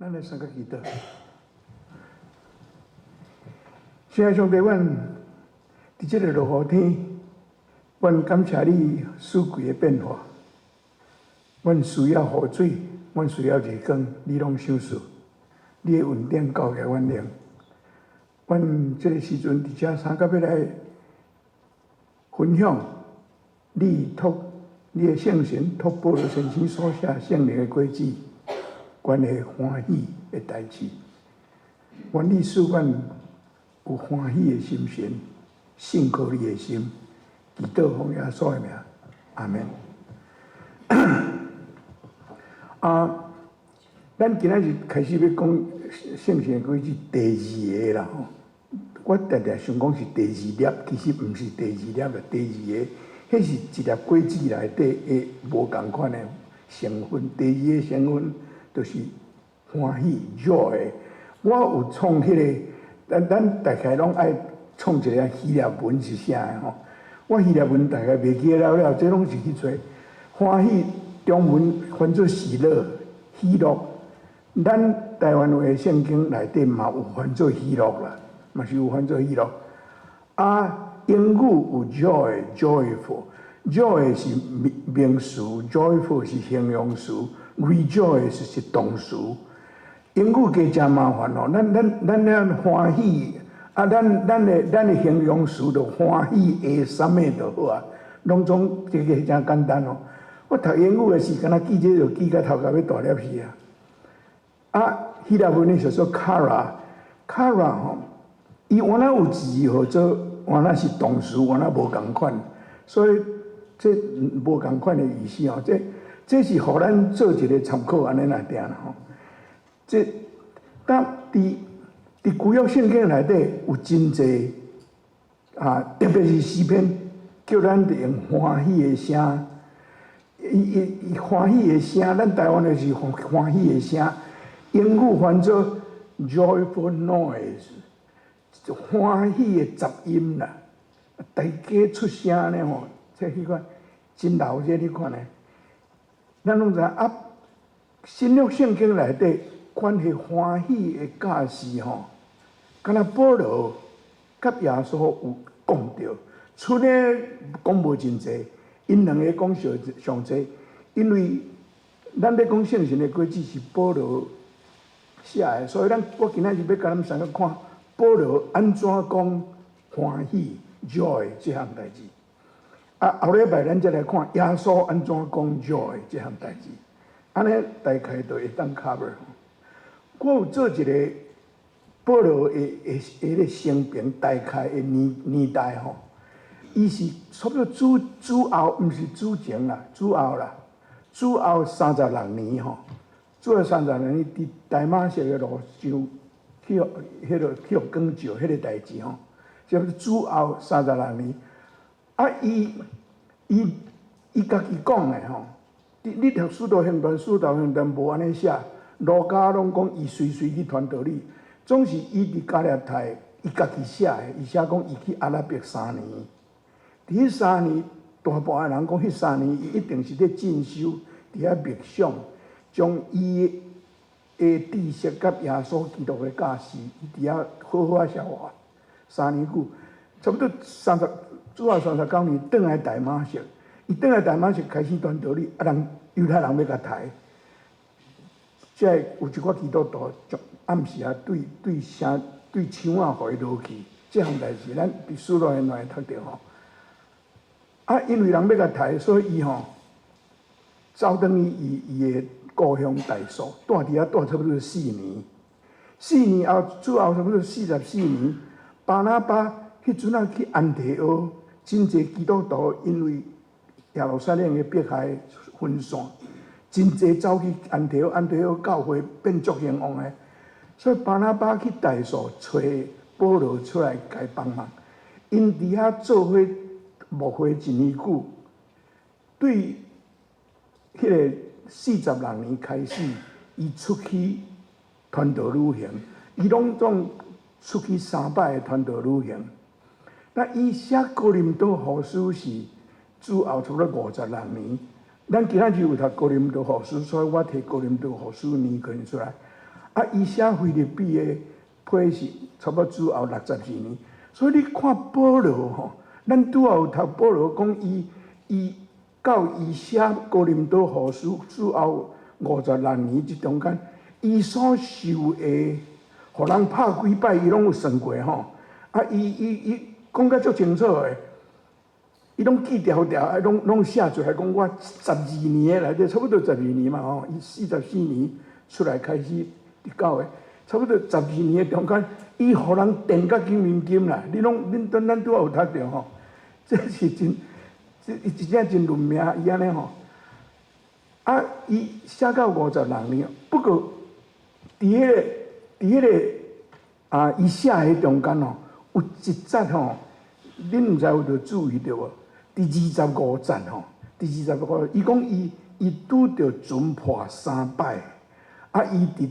咱來三個祈禱。親愛上帝，阮佇這個落雨天，阮感謝你四季的變化。阮需要雨水，阮需要日光，你攏賞賜。你的恩典夠予阮用。阮這個時陣佇遮三甲欲來分享，你託你的聖神託保祿先生所寫聖靈的果子，關於歡喜的代誌。願你賜阮有歡喜的心神，信靠你的心，祈禱奉耶穌的名，阿門。啊，咱今仔日開始欲講聖神的果子第二个啦吼。我定定想講是第二粒，其實毋是第二粒啦，第二个，彼是一粒果子內底的無仝款的成分。第二个成分就是歡喜 joy。我有創彼个，咱大概攏愛創一个希臘文是啥的吼？我希臘文大概袂記得了了，這攏是去揣歡喜，中文翻做喜樂、喜樂。咱台灣話聖經內底嘛有翻做喜樂啦，嘛是有翻做喜樂。啊，英語有 joy、joyful，joy 是名名詞，joyful 是形容詞，rejoice 是動詞。英語加誠麻煩哦，咱歡喜啊，咱的形容詞就歡喜的啥物就好啊，攏總這個誠簡單哦。我讀英語的時，敢若記這個就記甲頭殼欲大粒去啊。啊，希臘文的叫做 chara，chara 吼，伊原來有一字號做，原來是動詞，原來無仝款，所以這無仝款的意思吼，這是予咱做一個參考按呢來定啦吼。這當佇舊約聖經內底有真濟啊，特別是詩篇，叫咱用歡喜的聲，伊歡喜的聲，咱台灣就是歡喜的聲，英語翻做 joyful noise，歡喜的雜音啦，大家出聲呢吼，這彼款真鬧熱，你看呢？咱攏知啊，新約聖經內底關係歡喜的教示吼，敢若保羅佮耶穌有講著，出咧講無真濟，𪜶兩个講上上濟，因為咱咧講聖神的果子是保羅寫的，所以咱我今仔日欲共咱三個看保羅按怎講歡喜 joy 這項代誌。啊，後禮拜咱再來看耶穌按怎講 joy 這項代誌，按呢大概就會當 cover。我有做一個保羅的彼个生平大概的年代吼，伊是差不多主後，毋是主前啦，主後啦，主後三十六年吼，主後三十六年佇大馬色的路上去予彼个去予光照彼個代誌吼，差不多主後三十六年。啊，伊家己講的吼，你讀使徒行傳，使徒行傳無按呢寫，路加攏講伊隨隨去傳道理，總是伊佇加勒泰，伊家己寫的，伊寫講伊去阿拉伯三年，佇彼三年，大部分人講彼三年伊一定是咧進修，佇遐默想，將伊的知識佮耶穌基督的教示，伊佇遐好好仔消化三年久，差不多三十。主後39年，轉來大馬色，伊轉來大馬色開始傳道理，啊人猶太人欲共刣，這有一寡基督徒就暗時啊對城對牆仔予伊落去，這項代誌咱佇使徒行傳會讀著吼。啊，因為人欲共刣，所以伊吼走轉去伊的故鄉大數，蹛佇遐蹛差不多四年。四年後，主後差不多44年，巴拿巴彼陣仔去安提阿。真濟基督徒因為耶路撒冷的迫害分散，真濟走去安提阿，安提阿教會變足興旺的，所以巴拿巴去大數揣保羅出來共伊幫忙。𪜶佇遐做伙牧會一年久，對彼个46年開始，伊出去傳道旅行，伊攏總出去三擺傳道旅行。那伊寫哥林多後書是主後差不多56年。咱今仔日有讀哥林多後書，所以我提哥林多後書年份出來。啊，伊寫腓立比的批是差不多主後62年，所以你看保羅吼，咱拄仔有讀保羅講伊伊到伊寫哥林多後書主後56年這中間，伊所受的，予人拍幾擺，伊攏有算過吼。啊，伊伊伊講甲足清楚的，伊攏記條條，啊，攏攏寫出來講我十二年的內底，差不多十二年嘛吼，伊44年出來開始佇教會，差不多十二年的中間，伊予人電甲緊面金啦，你攏恁咱咱拄仔有讀著吼，這是真，這伊真正真論命，伊按呢吼。啊，伊寫到56年，不過佇彼個佇彼個啊，伊寫彼中間吼，有一節吼，恁毋知有著注意著無？佇25節吼，佇二十五，伊講伊伊拄著船破三擺，啊，伊佇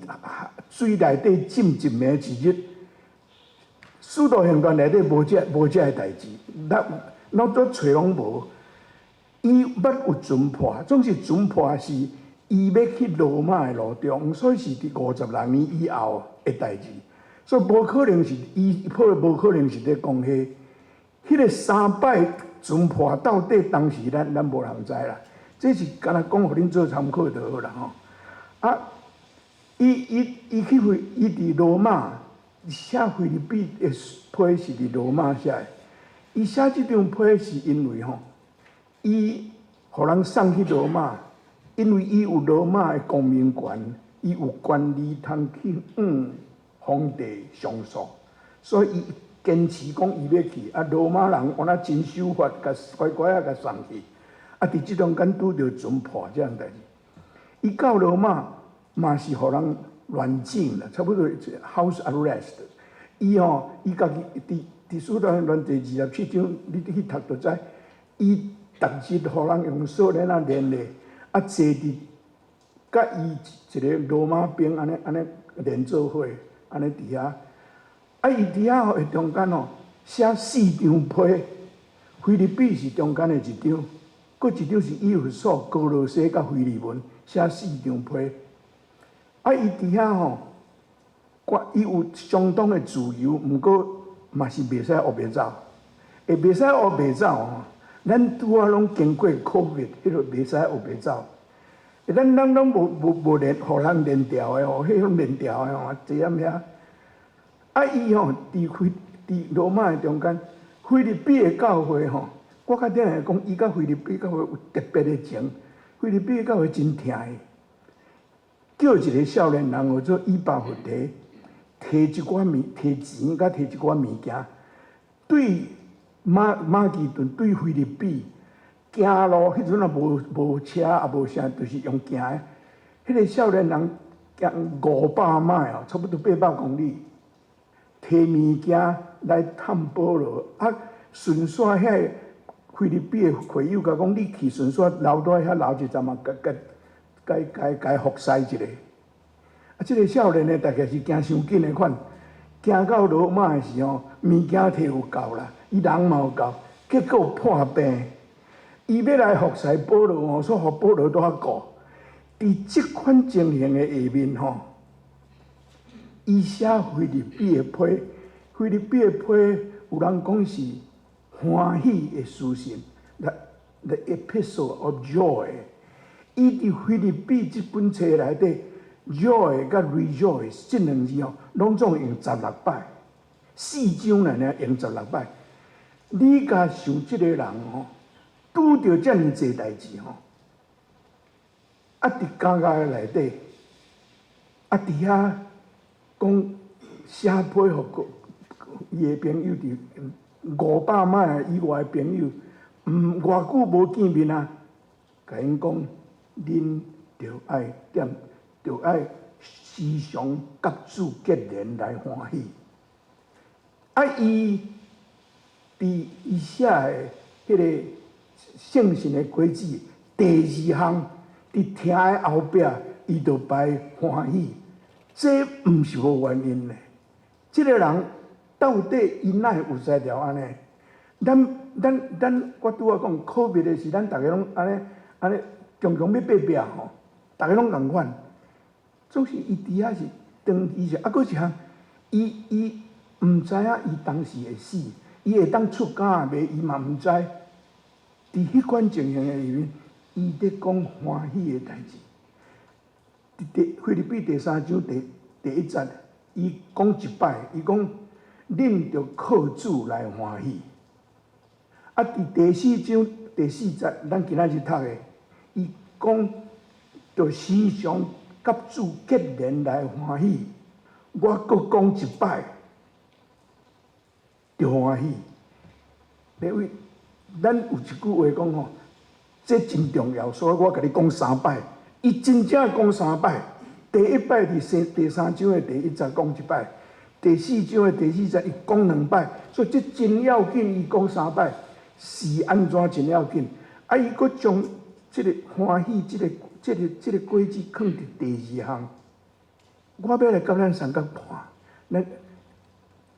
水內底浸一暝一日。使徒行傳內底無這無這个代誌，咱咱都揣攏無。伊捌有船破，總是船破是伊欲去羅馬的路中，所以是佇56年以後的代誌，所以無可能是伊，破無可能是咧講彼彼个三擺船破到底當時咱咱無人知啦。這是敢若講予恁做參考就好啦吼。啊，伊伊伊去腓，伊佇羅馬寫腓立比的批是佇羅馬寫的，伊寫這張批是因為吼，伊予人送去羅馬，因為伊有羅馬的公民權，伊有權利通去向皇帝上訴，所以伊堅持講伊欲去。啊，羅馬人原來真守法，共乖乖仔共送去。啊，佇這中間拄著船破這項代誌，伊到羅馬嘛是予人軟禁啦，差不多 house arrest。伊吼，伊家己佇佇使徒行傳第27章，你去讀就知，伊逐日予人用鎖鏈仔連咧，啊坐佇佮伊一個羅馬兵按呢按呢連做伙，按呢佇遐。啊，伊佇遐吼中間吼寫四張批，腓立比是中間的一張，閣一張是以弗所、歌羅西佮腓利門寫四張批。啊，伊佇遐吼，伊有相當的自由，毋過嘛是袂使烏白走，會袂使烏白走吼。咱拄仔攏經過 COVID，彼個袂使烏白走。咱咱攏無無無連，予人連牢的吼，彼種連牢的吼，坐踮遐。啊，伊吼佇腓佇羅馬的中間，腓立比的教會吼，我較頂下講，伊佮腓立比教會有特別的情，腓立比的教會真疼伊，叫一個少年人號做以巴弗提，提一寡物，提錢佮提一寡物件，對馬馬其頓對腓立比行路，彼陣也無無車也無啥，就是用行的。彼個少年人行500邁哦，差不多800公里，提物件來探保羅。啊，順紲遐个腓立比的會友共講，你去順紲留蹛遐留一陣仔，共共共共共服侍一下。啊，這个少年的大概是行傷緊的款，行到羅馬的時候，物件提有夠啦，伊人嘛有夠，結果破病。伊欲來服侍保羅吼，所以予保羅拄仔顧。佇這款情形的下面吼，伊寫腓立比的批，腓立比的批有人講是歡喜的書信，The Epistle of Joy。伊佇腓立比這本冊內底，joy佮 rejoice 這兩字吼，攏總用十六擺，四章爾爾用十六擺。你共想這個人吼，拄著遮爾濟代誌吼，啊！佇監獄內底，啊！佇遐講寫批予伊的朋友佇500邁以外的朋友，毋偌久無見面啊，共𪜶講，恁著愛踮，著愛時常佮主結連來歡喜。啊！伊佇伊寫的彼個聖信的果子，第二項佇疼的後壁，伊就擺歡喜，這毋是無原因的。這個人到底伊哪會有才調按呢？咱咱咱，我拄仔講，COVID 的時，咱逐个攏按呢按呢，常常欲爬壁吼，逐个攏仝款。總是伊佇遐是當伊是啊，閣一項，伊伊毋知影伊當時會死，伊會當出監袂？伊嘛毋知。佇彼款情形的裏面，伊佇講歡喜的代誌。佇第腓立比第三章第第一節，伊講一擺，伊講恁著靠主來歡喜。啊，佇第四章第四節，咱今仔日讀的，伊講著時常佮主結連來歡喜。我閣講一擺，著歡喜。因為咱有一句話講吼，這真重要，所以我共你講三擺。伊真正講三擺，第一擺佇三第三章的第一節講一擺，第四章的第四節伊講兩擺，所以這真要緊，伊講三擺是按怎真要緊？啊，伊閣將這个歡喜，這个、這个、這个果子囥佇第二項。我欲來佮咱相共看，咱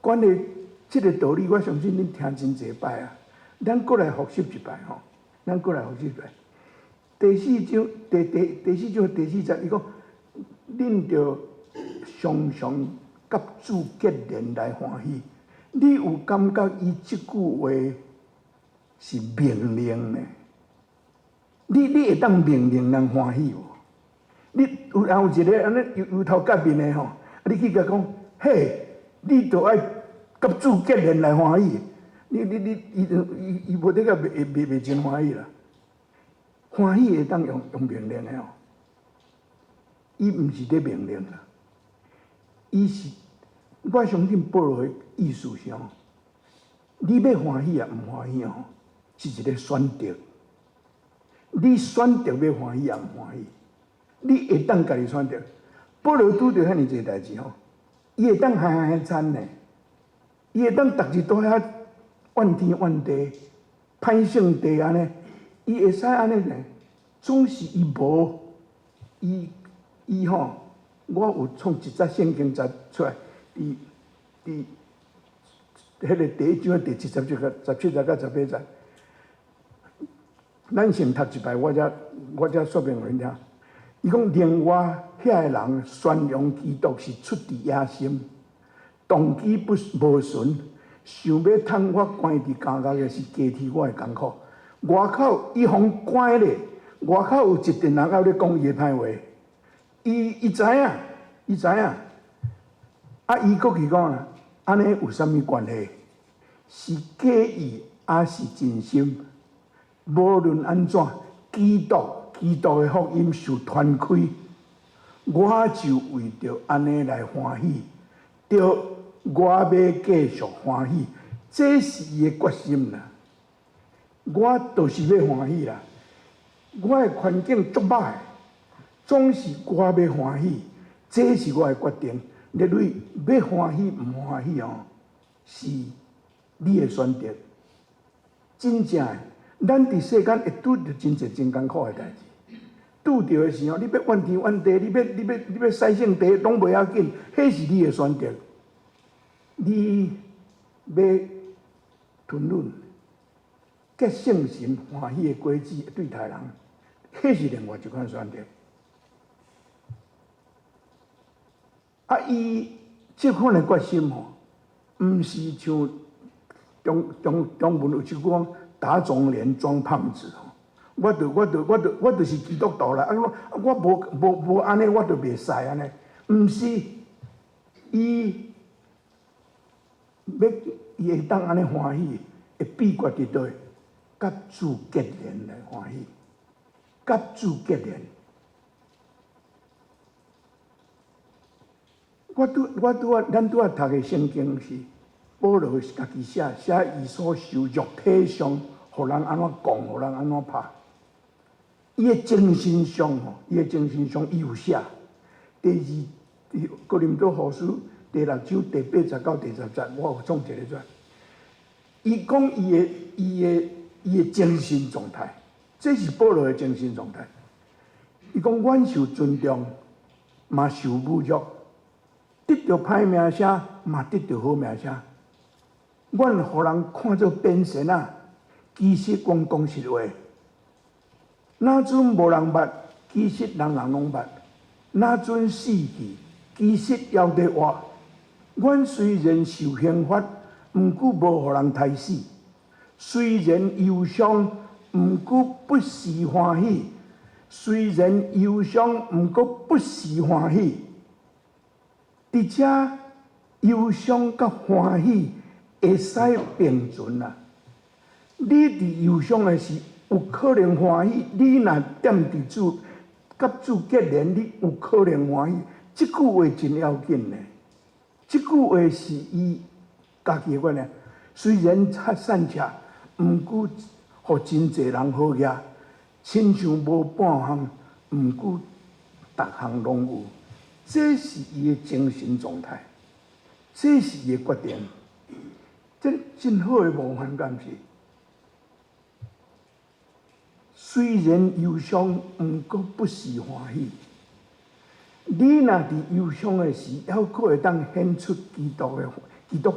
關於這个道理，我相信恁聽真濟擺啊。咱閣來複習一擺吼，咱閣來複習一擺。第四章第第第四章第四節，伊講：恁著常常佮主結連來歡喜。你有感覺伊這句話是命令呢？你你會當命令人歡喜無？你有有一个按呢油油頭革面的吼，你去共講，嘿，你著愛佮主結連來歡喜。你你你，伊伊伊無得個袂袂袂真歡喜啦。歡喜會當用用命令的哦，伊毋是咧命令啦，伊是我相信保羅的意思是吼，你欲歡喜抑毋歡喜吼，是一个選擇。你選擇欲歡喜抑毋歡喜，你會當家己選擇。保羅拄著遐爾濟代誌吼，伊會當害害慘呢，伊會當逐日都遐怨天怨地、歹性地按呢，伊會使按呢呢，總是伊無，伊伊吼，我有創一節聖經節出來，佇佇彼个第一章的第七十節、十七節佮十八節。咱先讀一擺，我才我才說明予恁聽。伊講另外遐个人宣揚基督是出自野心，動機不無純，想欲趁我關佇監獄的是加添我的艱苦。外口伊予關咧，外口有一陣人愛咧講伊的歹話，伊伊知影，伊知影。啊，伊閣去講啦，按呢有啥物關係？是假意抑是真心？無論按怎，基督基督的福音受傳開，我就為著按呢來歡喜。對，我欲繼續歡喜，這是伊的決心啦。我就是欲歡喜啦。我的環境足歹，總是我欲歡喜，這是我的決定。你欲歡喜毋歡喜哦，是你的選擇。真正的，咱佇世間會拄著真濟真艱苦的代誌。拄著的時候，你欲怨天怨地，你欲你欲你欲使性地，攏袂要緊，彼是你的選擇。你欲吞忍，結聖神歡喜的果子對待人，彼是另外一款選擇。啊，伊這款的決心吼，毋是像中中中文有一句講打腫臉裝胖子吼。我著我著我著我就是基督徒啦！啊，我我無無無按呢，我著袂使按呢。毋是，伊欲伊會當按呢歡喜，的秘訣佇佗？佮主結連來歡喜，佮主結連。我拄我拄仔，咱拄仔讀的聖經是保羅家己寫，寫伊所受肉體上，予人按怎講，予人按怎拍。伊的精神上吼，伊的精神上，伊有寫。第二，哥林多後書第六章第八節到第十節，我有創一个出來。伊講伊的伊的伊的精神狀態，這是保羅的精神狀態。伊講，阮受尊重，嘛受侮辱；得著歹名聲，嘛得著好名聲。阮予人看做變仙仔，其實阮講實話。若陣無人捌，其實人人攏捌；若陣死去，其實猶佇活。阮雖然受刑罰，毋過無予人刣死；雖然憂傷，毋過不是歡喜；雖然憂傷，毋過不是歡喜。佇遮憂傷佮歡喜會使並存啊！你佇憂傷的時，有可能歡喜；你若踮佇主，佮主結連，你有可能歡喜。這句話真要緊呢。這句話是伊家己的觀念。雖然較散赤，毋過予真濟人好額，親像無半項，毋過逐項攏有。這是伊的精神狀態，這是伊的決定。這真好的模範，敢毋是？雖然憂傷，毋過不是歡喜。你若佇憂傷的時，猶閣會當顯出基督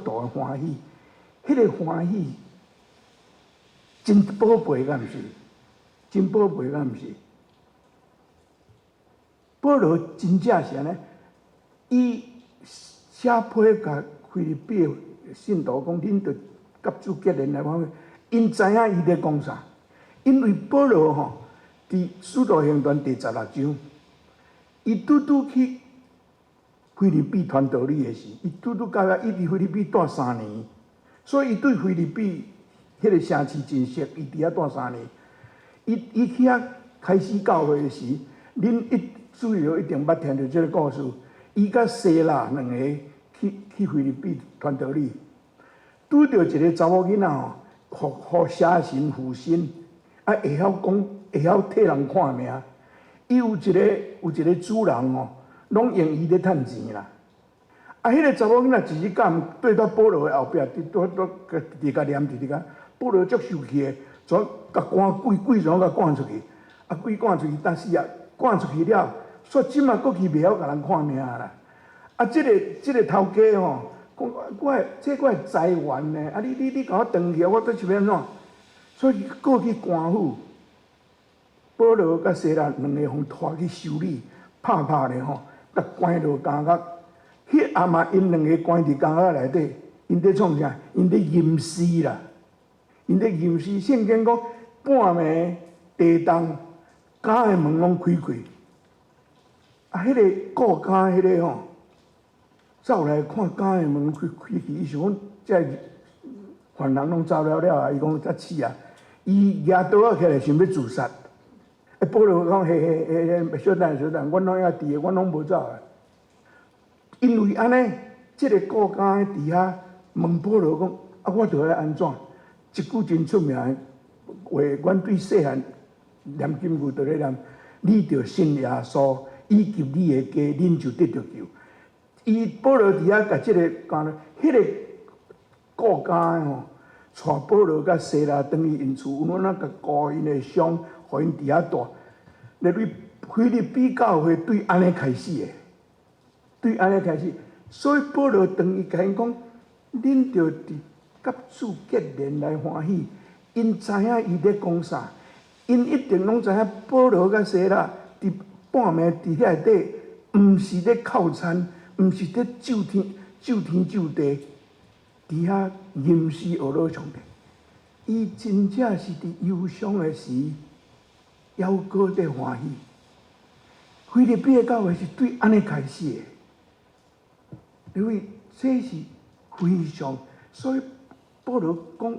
徒的歡喜，彼個歡喜真寶貝，敢毋是？真寶貝，敢毋是？保羅真正是按呢，伊寫批共腓立比的信徒講，恁著佮主結連來歡喜。𪜶知影伊咧講啥？因為保羅吼，佇使徒行傳第16章，伊拄拄去腓立比傳道理的時，伊拄拄到遐，伊佇腓立比蹛三年，所以伊對腓立比彼個城市真熟，伊佇遐蹛三年。伊去遐開始教會的時，恁一主要一定捌聽著這個故事。伊佮西拉兩个去腓立比傳道理，拄著一个查某囡仔吼，予邪神附身，啊會曉講，會曉替人看命。伊有一個主人吼，攏用伊咧趁錢啦。啊，彼個查某囡仔一日到暗綴佇保羅的後壁，佇拄拄佇共念佇佇共，保羅足生氣的，怎共趕鬼鬼怎共趕出去？啊，鬼趕出去，但是啊，趕出去了，煞這馬閣去袂曉共人看命啦。啊，這個頭家吼，講我的這我的財源呢，啊，你共我斷去，我倒是欲按怎？所以過去官府，保羅佮西拉兩個予拖去修理，拍拍咧吼，共關落監獄。彼暗嘛，𪜶兩個關佇監獄內底，𪜶佇創啥？𪜶佇吟詩啦，𪜶佇吟詩。聖經講半暝地動，監的門攏開開。啊，彼個顧監彼個吼，走來看監的門開開去，伊想講這犯人攏走了了啊，伊講才死啊。伊舉刀仔起來想欲自殺。啊，保羅講：嘿嘿嘿嘿，小等小等，阮攏猶佇个，阮攏無走啊。因為按呢，這個顧監佇遐問保羅講：啊，我著愛按怎？一句真出名的話，阮對細漢念經句就咧念：你著信耶穌，以及你的家，恁就得著救。伊保羅佇遐共這個講，彼個顧監的吼，帶保羅佮西拉轉去𪜶厝，有怎共顧𪜶的傷，予𪜶佇遐蹛。咧對腓立比教會對按呢開始的，對按呢開始，所以保羅轉去共𪜶講，恁著佇佮主結連來歡喜。𪜶知影伊咧講啥，𪜶一定攏知影保羅佮西拉佇半暝佇遐底，毋是咧哭餐，毋是咧咒天咒天咒地，佇遐吟詩學樂上帝。伊真正是佇憂傷的時，猶閣佇歡喜。腓立比的教會是對按呢開始的，因為這是非常，所以保羅講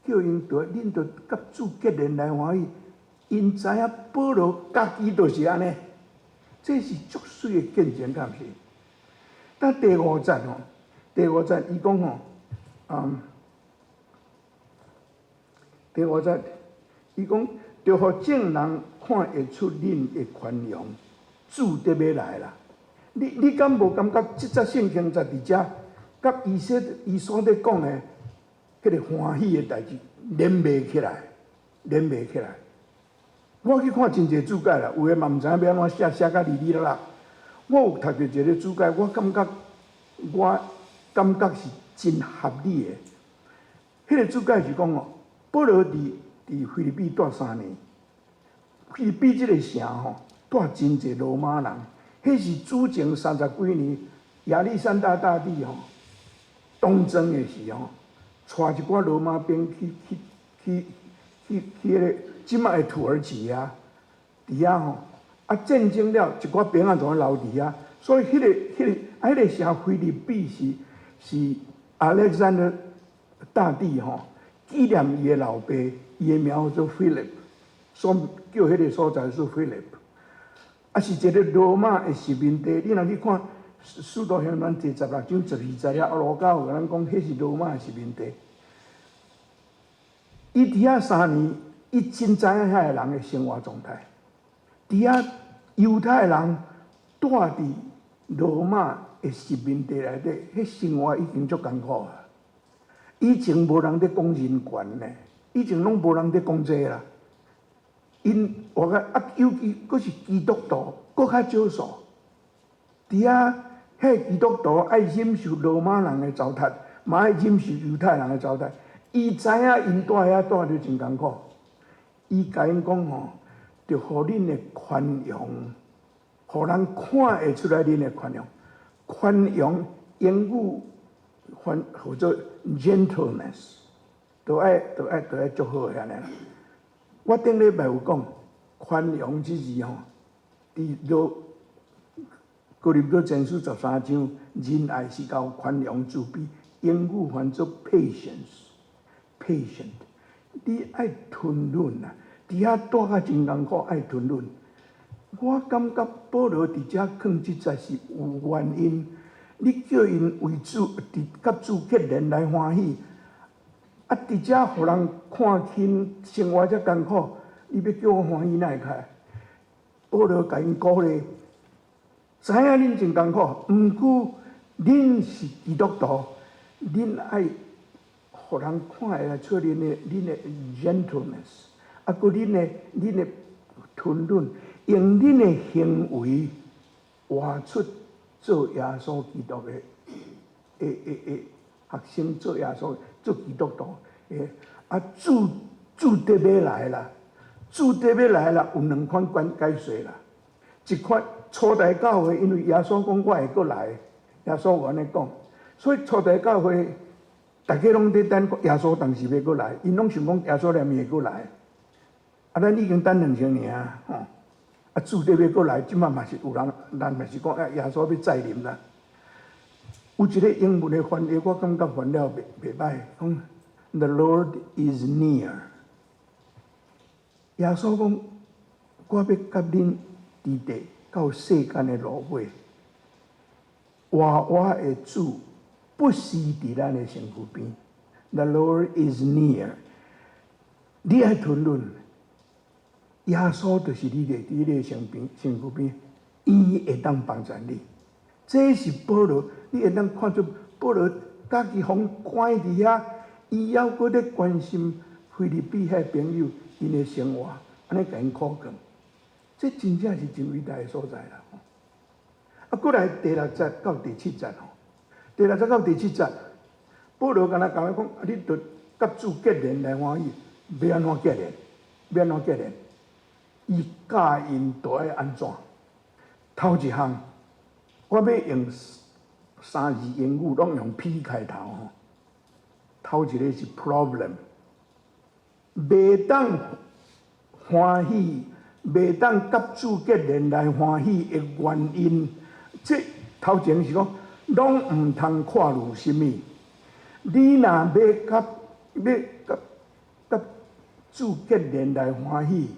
叫𪜶著恁著佮主結連來歡喜。𪜶知影保羅家己就是按呢，這是足媠的見證，敢毋是？但第五節吼，第五節伊講吼，第五節伊講，著予眾人看會出恁的寬容，主得欲來啦。你敢無感覺這節聖經節佇遮，佮伊所咧講的彼個歡喜的代誌連袂起來，連袂起來。我去看真濟注解啦，有的嘛毋知影欲按怎寫，寫甲離離落落。我有讀著一個注解，我感覺是真合理的。彼個注解是講哦，保羅佇腓立比蹛三年，腓立比這個城吼，蹛真濟羅馬人，彼是主前三十幾年，亞歷山大大帝吼東征的時候，帶一寡羅馬兵去去去去去彼个這擺的土耳其啊，佇遐吼，啊戰爭了，一寡兵仔全留佇遐，所以彼个彼個啊彼個城腓立比是是亞歷山大大帝吼紀念伊的老爸，伊的名叫做 Philip，所以叫彼個所在做 Philip。啊，是一個羅馬的殖民地。你若去看《使徒行傳》第16章12節遐，路加有共咱講，彼是羅馬的殖民地。伊佇遐3年，伊真知影遐个人的生活狀態。佇遐猶太人蹛佇羅馬的殖民地內底，彼生活已經足艱苦啊！以前無人佇講人權呢，以前攏無人佇講這啦。𪜶我講啊，尤其閣是基督徒，閣較少數。佇遐，彼基督徒愛忍受羅馬人的糟蹋，嘛愛忍受猶太人的糟蹋。伊知影𪜶蹛遐蹛著真艱苦。伊共𪜶講吼，著予恁的寬容，予人看會出來恁的寬容。寬容英語翻叫做 gentleness，都愛足好的按呢啦。我頂禮拜有講寬容這字吼，佇羅哥林多前書13章，仁愛是夠寬容慈悲，英語翻做 patience，patient。你愛吞忍啊，佇遐蹛甲真艱苦，愛吞忍。我感覺保羅佇遮囥這節是有原因。你叫𪜶為主，佇佮主結連來歡喜。啊！佇遮予人看輕，生活遮艱苦，你欲叫我歡喜哪會開？保羅共𪜶鼓勵，知影恁真艱苦，毋過恁是基督徒，恁愛予人看會出恁的 gentleness，啊，閣恁的吞忍，用恁的行為活出做耶穌基督的學生，做耶穌做基督徒的。啊，主得欲來啦，主得欲來啦，有兩款關解說啦。一款初代教會，因為耶穌講我會閣來，耶穌有按呢講，所以初代教會大家攏佇等耶穌當時欲閣來，𪜶攏想講耶穌連會閣來。啊，咱已經等2000年啊，吼！啊，主得欲閣來，這擺嘛是有人，人嘛是講啊，耶穌欲再臨啦。有一個英文的翻譯，我感覺翻了袂䆀，講 The Lord is near。耶穌講，我欲佮恁佇地到世間的落尾，活活的主不時佇咱的身軀邊。The Lord is near。你愛吞忍，耶穌就是你的佇你的身邊身軀邊，伊會當幫助你。這是保羅，你會當看出保羅家己予關佇遐，伊猶閣咧關心腓立比遐朋友𪜶的生活，按呢共𪜶苦勸，這真正是真偉大的所在啦！啊，閣來第六節到第七節吼，第六節到第七節，保羅敢若共咱講，啊，你著佮主結連來歡喜，欲按怎結連？欲按怎結連？伊教𪜶著愛按怎？頭一項，我欲用三字英語，攏用 P 開頭吼。頭一個是 problem，袂當歡喜，袂當佮主結連來歡喜的原因，這頭前是講，攏毋通看慮啥物。你若欲佮主結連來歡喜，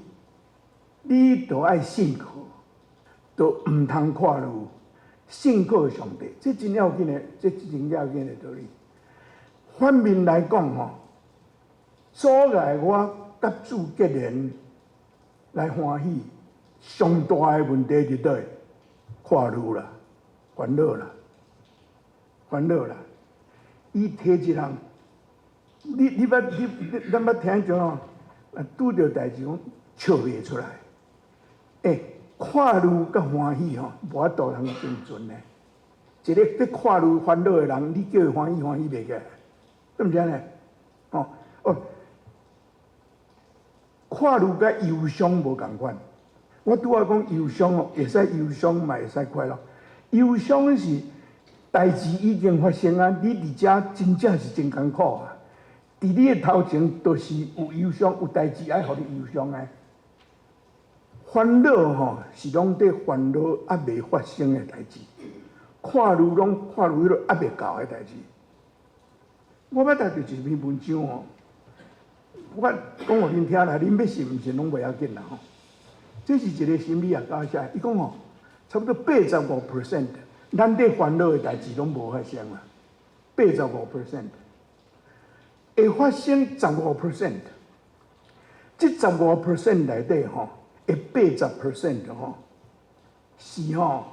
你著愛信靠，著毋通看慮，信靠上帝，這真要緊的，這真要緊的道理。反面來講吼，阻礙我佮主結連來歡喜，上大的問題佇佗？看慮啦，煩惱啦，煩惱啦。伊提一項，你捌你你咱捌聽著吼，啊，拄著代誌講笑袂出來。欸，看慮佮歡喜吼，無法度通並存的。一個佇看慮煩惱的人，你叫伊歡喜，歡喜袂起來，對毋對呢？哦哦，看慮佮憂傷無仝款。我拄仔講憂傷哦，會使憂傷嘛，會使快樂。憂傷是代誌已經發生啊，你佇遮真正是真艱苦啊。佇你的頭前，就是有憂傷，有代誌愛予你憂傷的。煩惱吼，是攏佇煩惱猶未發生的代誌，看愈攏看愈彼個猶未到的代誌。我捌讀著一篇文章吼，我講予恁聽啦，恁欲信毋信攏袂要緊啦吼。這是一個心理學家寫，伊講吼，差不多85%，咱佇煩惱的代誌攏無發生啦，八十五 percent 會發生十五 percent，這十五 percent 內底吼，會80% 吼，是吼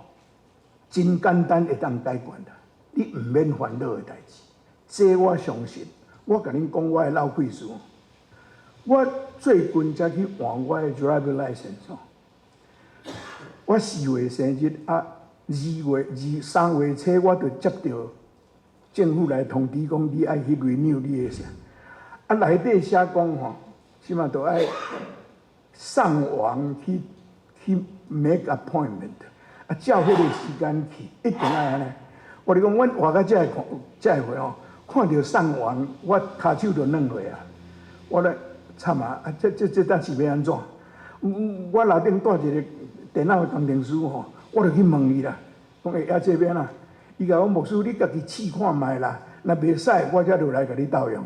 真簡單會當解決啦，你毋免煩惱的代誌。這我相信，我共恁講我的老故事。我最近才去換我的 driver license 吼，我4月生日啊，2月二3月初我就接著政府來通知講，你愛去 renew 你的啥，啊內底寫講吼，起碼都愛上網去 make appointment，啊照彼個時間去，一定愛按呢。我咧講，阮活到這个看這个歲吼，看著上網，我跤手就軟落啊。我咧慘啊！啊，這當是欲按怎？我樓頂蹛一個電腦的工程師吼，我就去問伊啦，講欸，啊這欲按怎？伊共我講牧師，你家己試看覓啦，若袂使，我才落來共你鬥用。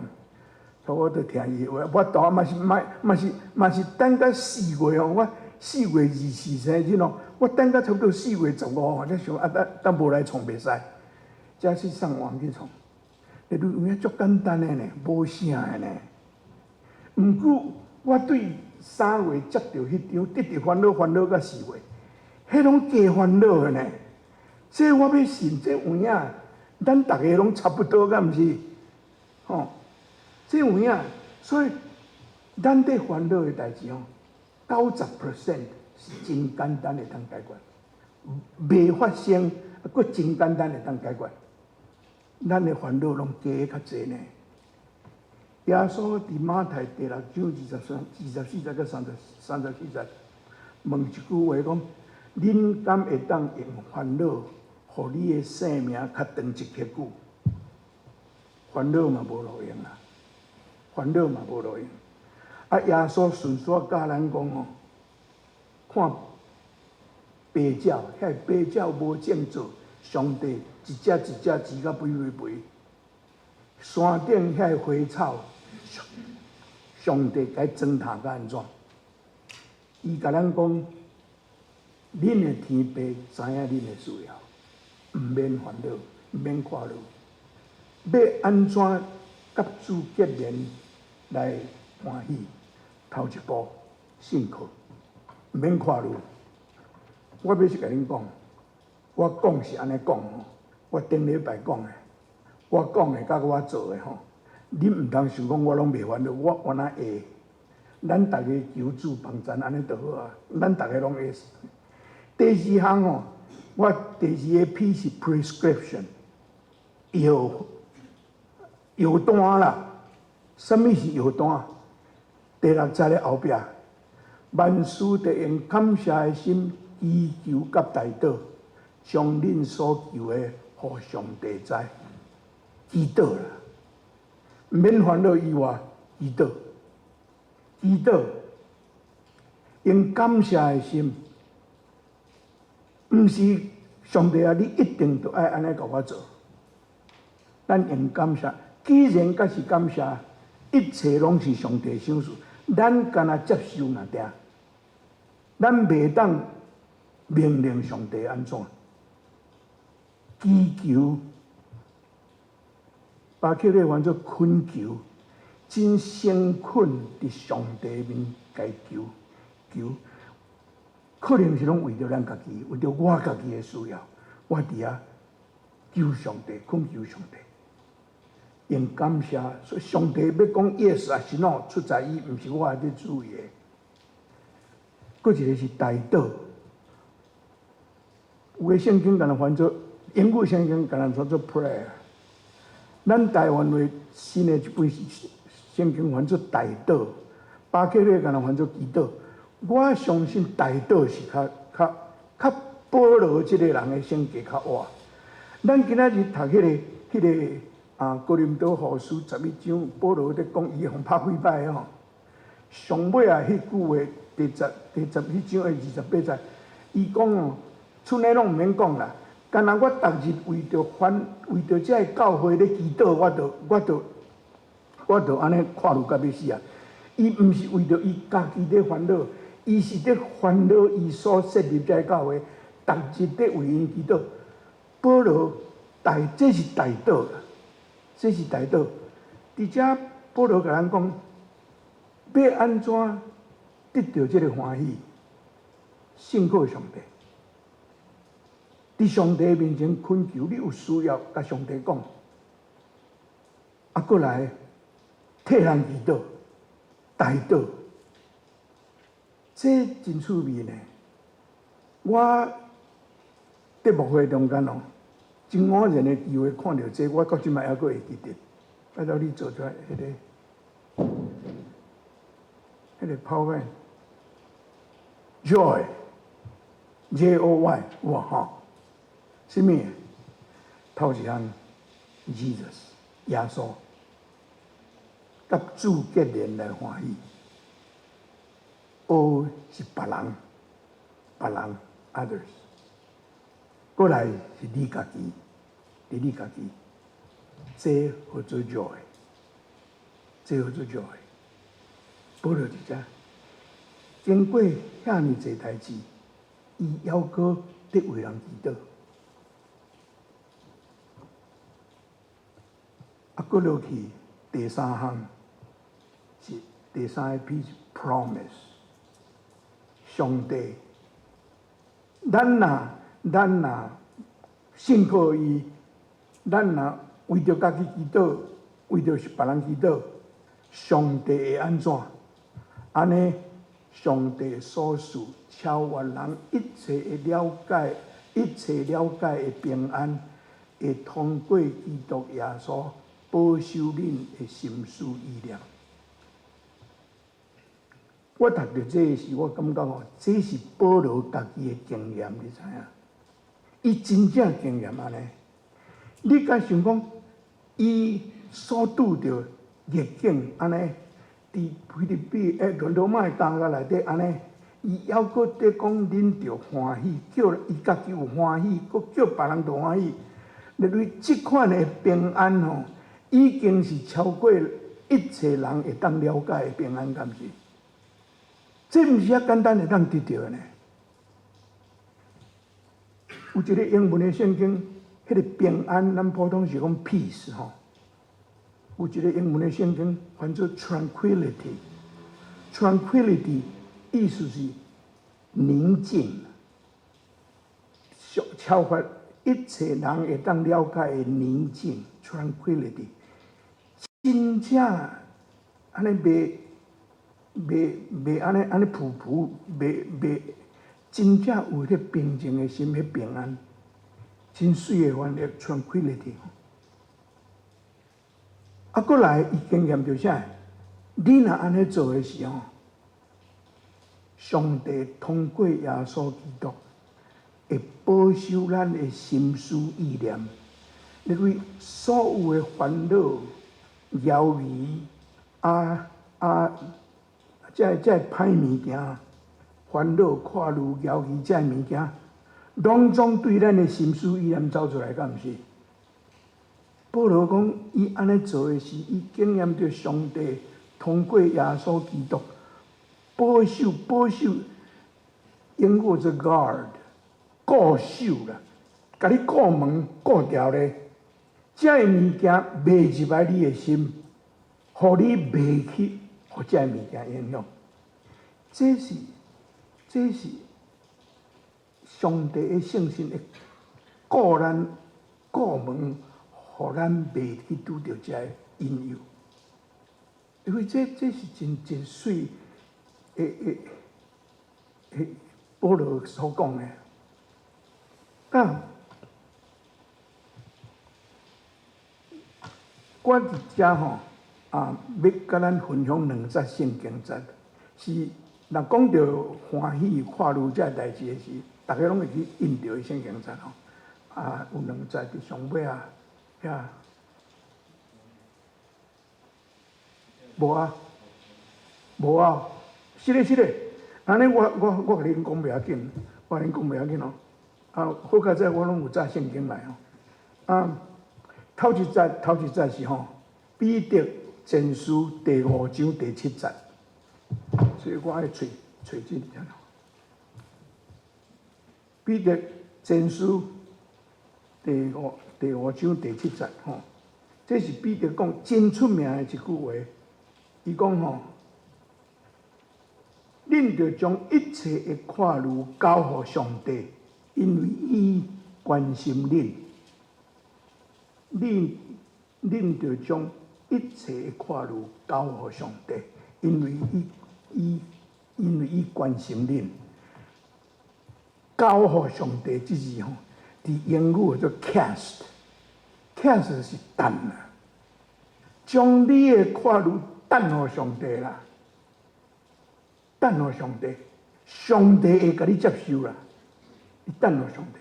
所以我就聽伊的話，我當嘛是嘛嘛是嘛是等到四月吼，我4月24生日吼，我等到差不多4月15號，才想啊，等等無來創袂使，才去上網去創。欸，有影足簡單的呢，無啥的呢。毋過我對3月接著彼張，直直煩惱煩惱到四月，彼攏加煩惱的呢。這我欲信，這有影，咱逐个攏差不多，敢毋是？吼，這有影，所以咱佇煩惱的代誌吼，90% 是真簡單會當解決，未發生，閣真簡單會當解決。咱的煩惱攏加較濟呢。耶穌佇馬太第六章23、24節佮34節，問一句話講：恁敢會當用煩惱，予你的性命較長一刻久？煩惱嘛無路用啊，煩惱嘛無路用。啊，耶穌順紲教咱講吼，看白鳥，遐白鳥無種做，上帝一隻一隻飼甲肥肥肥。山頂遐花草，上帝共裝奅甲按怎？伊共咱講，恁的天父知影恁的需要，毋免煩惱，毋免看慮。欲按怎佮主結連來歡喜？頭一步信靠，毋免看慮。我欲是共恁講，我講是按呢講吼，我頂禮拜講的，我講的佮我做的吼，恁毋通想講我攏袂煩惱，我原來會。咱逐家求主幫贊，按呢就好啊。咱逐家攏會。第二項吼，我第二個 P 是 prescription，藥單啦。啥物是藥單？第六節的後壁，萬事得用感謝的心祈求佮代禱，將恁所求的，予上帝知。祈禱啦，毋免煩惱以外，祈禱，祈禱，用感謝的心，毋是上帝啊！你一定著愛按呢共我做。咱用感謝，既然閣是感謝，一切攏是上帝賞賜，咱干焦接受爾爾，咱袂當命令上帝按怎祈求，巴克禮翻做懇求，真誠懇佇上帝面共求求，可能是攏為著咱家己，為著我家己的需要，我佇遐求上帝，懇求上帝，用感謝，所以上帝欲講 yes 抑是 no，出在伊，毋是我佇注意的。閣一個是代禱，有的聖經敢若翻做英語聖經敢若翻做 prayer，咱台灣話新的這本聖經翻做代禱，巴克禮敢若翻做祈禱。我相信代禱是較較較保羅這个人的性格較活。咱今仔日讀彼个哥林多後書11章，保羅咧講伊予拍幾擺吼。上尾啊，彼句話第十彼章的28節，伊講哦，賰呢攏毋免講啦。干焦我逐日為著這个教會咧祈禱，我就按呢看路到欲死啊！伊毋是為著伊家己咧煩惱，伊是咧煩惱伊所設立這个教會，逐日咧為𪜶祈禱。保羅代這是代禱，這是代禱。佇遮保羅共咱講，欲按怎得著這个歡喜？信靠上帝，佇上帝面前懇求，你有需要共上帝講。啊，閣來替人祈禱、代禱，這真趣味呢。我佇牧會中間哦，真偶然的機會看著這個，我到這擺猶閣會記得。拜託你做出來彼個 PowerPoint，Joy，J O Y，哇吼，啥物？頭一項，Jesus，耶穌，佮主結連來歡喜。O 是別人，別人，others。閣來是你家己，佇你家己，這號做 joy，這號做 joy。保羅佇遮經過遐爾濟代誌，伊猶閣佇為人祈禱。啊，閣落去第三項是第三个 P 是 promise，上帝，咱若信靠伊，咱若為著家己祈禱，為著別人祈禱，上帝會按怎？按呢，上帝所賜超越人一切的了解，一切了解的平安，會通過基督耶穌保守恁的心思意念。我讀著這个時，我感覺吼，這是保羅家己的經驗，你知影？伊真正經驗按呢。你敢想講，伊所拄著逆境按呢？佇腓立比欸，羅馬的監獄內底按呢，伊猶閣佇講恁著歡喜，叫伊家己有歡喜，閣叫別人著歡喜。認為這款的平安吼，已經是超過一切人會當了解的平安，敢毋是？這毋是遐簡單會當得著的呢。有一个英文的聖經，彼個平安，咱普通是講 peace 吼。有一个英文的聖經翻做 tranquility，tranquility 意思是寧靜，超越一切人會當了解的寧靜 tranquility，真正按呢袂袂袂按呢按呢浮浮，袂袂真正有彼平靜的心，彼平安，真媠的翻譯 tranquility。啊，閣來伊經驗著啥？你若按呢做的時候，上帝通過耶穌基督，會保守咱的心思意念，認為所有的煩惱、猶疑啊，這歹物件、煩惱、看慮、猶疑這物件，攏總對咱的心思意念走出來，敢毋是？保羅講，伊按呢做的時，伊經驗著上帝通過耶穌基督保守保守，英語做 guard，固守啦，共你顧門顧牢咧，這个物件袂入來你的心，予你袂去予這个物件影響。這是上帝的聖神會顧咱顧門，予咱袂去拄著這个引誘。因為這是真真媠的的的保羅所講的。啊，我佇遮吼啊，欲共咱分享兩節聖經節，是若講著歡喜看慮這代誌的時，逐家攏會去印著的聖經節吼。啊，有兩節佇上尾啊，遐無啊，無啊，是咧是咧，按呢我共恁講袂要緊，我共恁講袂要緊哦。啊，好佳哉，我攏有載聖經來吼。啊，頭一節頭一節是吼，彼得前書第五章第七節，所以我愛揣揣這爾。彼得前書第五章第七節吼，這是彼得講真出名的一句話。伊講吼，恁著將一切的掛慮交予上帝，因為伊關心恁。恁著將一切的掛慮交予上帝，因為伊關心恁。交予上帝這字吼，佇英語叫做 cast，cast 是擲啊，將你的掛慮擲予上帝啦，擲予上帝，上帝會共你接受啦，你擲予上帝。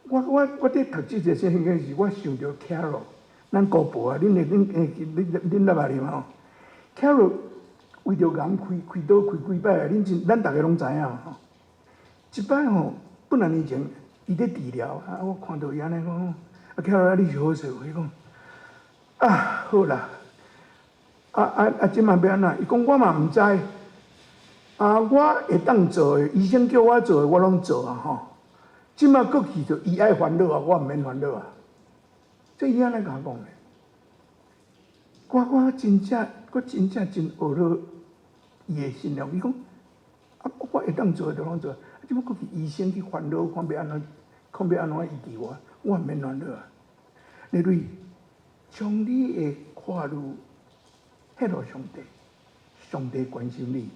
我佇讀這節聖經時，我想著 Carol，咱姑婆啊，恁會恁恁恁捌捌嘛吼？Carol 為著癌開開刀開幾擺啊？恁真咱逐家攏知影吼。一擺吼，幾若年前，伊咧治療啊，我看著伊按呢講，啊 Carol 你是好勢無？伊講啊好啦，啊啊啊，這馬欲按怎？伊講我嘛毋知，啊我會當做的，醫生叫我做的，我攏做啊吼。這馬過去就伊愛煩惱啊，我毋免煩惱啊。這伊按呢共我講的，我真正真學了伊的信仰。伊講啊，我會當做的就攏做，啊，這馬過去醫生去煩惱，看欲按怎，看欲按怎醫治我，我毋免煩惱啊。例如，將你的掛慮獻予上帝，上帝關心你。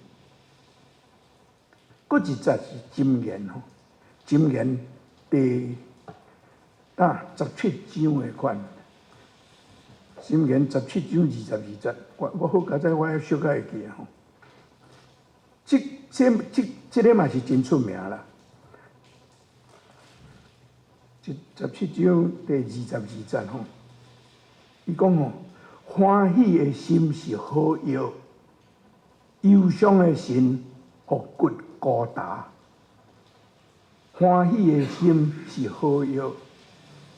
閣一節是箴言吼，箴言第十七章的款，箴言十七章22節，我好佳哉，我還小可會記吼。這個嘛是真出名啦。這十七章第二十二節吼，伊講吼，歡喜的心是好藥，憂傷的心予骨孤焦。歡喜的心是好藥，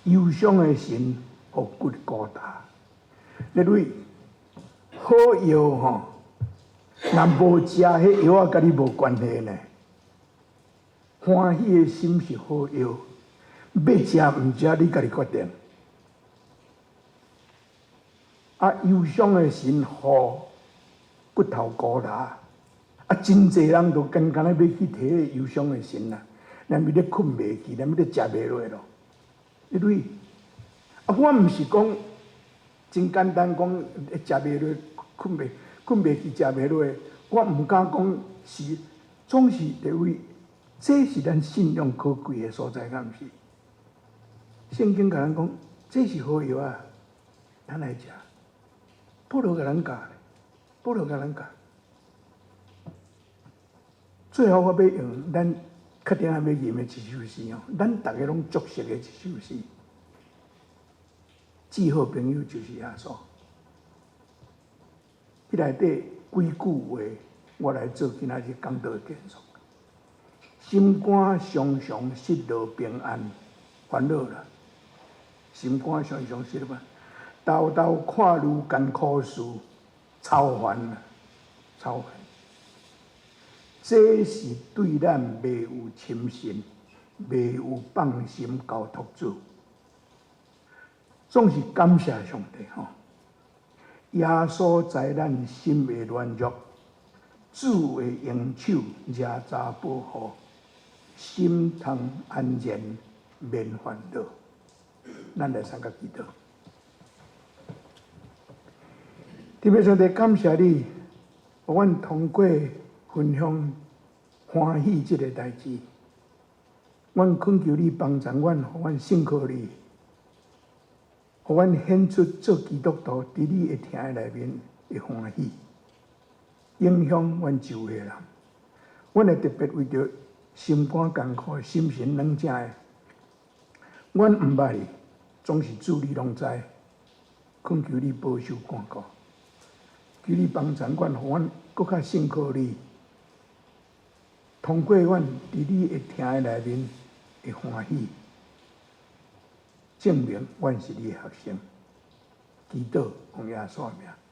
憂傷的心予骨孤焦。例如，好藥吼，若無食，彼藥仔佮你無關係呢。歡喜的心是好藥，欲食毋食你家己決定。啊，憂傷的心予骨頭孤焦。啊，真濟人都干焦欲去提彼個憂傷的心啦，連咪咧睏袂去，連咪咧食袂落咯。因為啊，我毋是講真簡單講，食袂落、睏袂去、食袂落。我毋敢講是，總是認為這是咱信仰可貴的所在，敢毋是？聖經共咱講，這是好藥啊，咱來食。保羅共咱教，保羅共咱教。最後我欲用咱確定欲吟的一首詩哦，咱逐家攏足熟的一首詩。至好朋友就是耶穌。彼內底幾句話，我來做今仔日講道的結束。心肝常常失落平安，煩惱啦。心肝常常失落，沓沓看慮艱苦事，操煩啦，操煩。這是對咱未有深信，未有放心交託主，總是感謝上帝吼。耶穌知咱心的軟弱，主的用手遮查保護，心通安然免煩惱。咱來三個祈禱。天父上帝，感謝你，予阮通過分享歡喜這個代誌。阮懇求你幫助阮，予阮信靠你，予阮顯出做基督徒佇你的疼愛內面的歡喜，影響阮周圍的人。阮會特別為著心肝艱苦、心神軟正的，阮毋捌你，總是主你攏知，懇求你保守看顧，求你幫助阮，予阮閣較信靠你，通過阮佇你的疼的內面會歡喜，證明阮是你的學生。祈禱奉耶穌的名。